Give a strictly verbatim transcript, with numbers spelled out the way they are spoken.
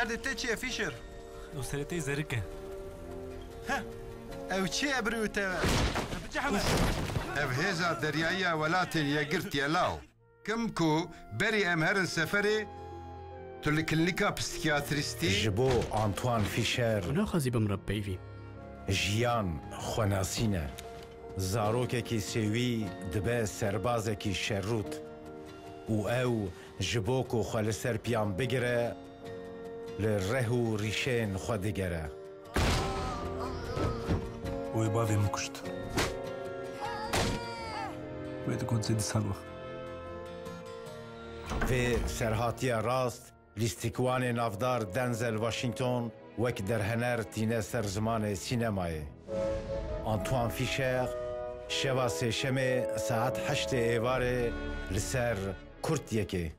Derdê te çi ye, Fisher? Ew serê te yê zerik e. Heh. Ew çi ye, birû te? Ev hêza deryayî ya Welatên Yekgirtî ye, law. Kim ku berî em herin seferê, tu li klînîka psîkiyatrîstî. Ji bo Antoine Fischer. Tu naxwazî bimre bi peyvî. Jiyan xwenasîn e. Zarokekî sêwî dibe serbazekî şerrût û ew ji bo ku xwe li ser piyan bigire, li reh û rîşeyên xwe digere. Wê bavê min kuşt. Wê digot zêdî sal wext. Vê serhatiya rast lîstikvanê navdar Denzel Washington wek derhener tîne ser zimanê sînemayê. Antoine Fischer, şeva sêşemê saet heştê êvarê li ser Kurt yekê.